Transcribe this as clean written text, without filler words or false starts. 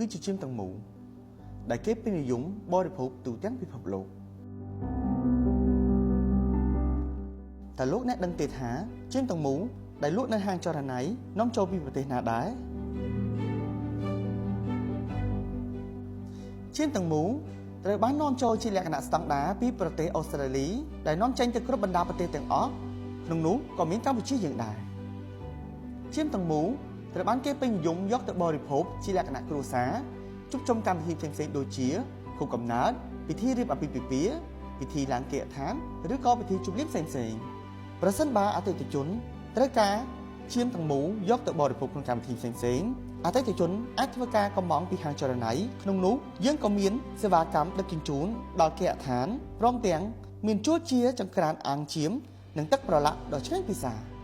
គឺជាចៀមទាំងមូលដែលគេពេញនិយមបរិភោគទូទាំងពិភពលោកតើលោកអ្នកដឹងទេថាចៀមទាំងមូលដែលលក់នៅហាងចរណៃនាំចូលពីប្រទេសណាដែរចៀមទាំងមូលត្រូវបាននាំចូលជាលក្ខណៈស្តង់ដារពីប្រទេសអូស្ត្រាលីដែលនាំចេញទៅគ្រប់បណ្ដាប្រទេសទាំងអស់ក្នុងនោះក៏មានកម្ពុជាយើងដែរចៀមទាំងមូលត្រូវបានគេពេញនិយមយកទៅបរិភោគជាលក្ខណៈគ្រួសារជួបជុំកម្មវិធីផ្សេងៗដូចជាខួបកំណើតពិធីរៀបអាពាហ៍ពិពាហ៍ពិធីឡើងគេហដ្ឋានឬក៏ពិធីជប់លៀងផ្សេងៗប្រសិនបើអតិថិជនត្រូវការចៀមទាំងមូលយកទៅបរិភោគក្នុងកម្មវិធីផ្សេងៗអតិថិជនអាចធ្វើការកម្មង់ពីហាងចរណៃក្នុងនោះយើងក៏មានសេវាកម្មដឹកជញ្ជូនដល់គេហដ្ឋានព្រមទាំងមានជួលជាចង្ក្រានអាំងចៀមនិងទឹកប្រឡាក់ដ៏ឆ្ងាញ់ពិសា។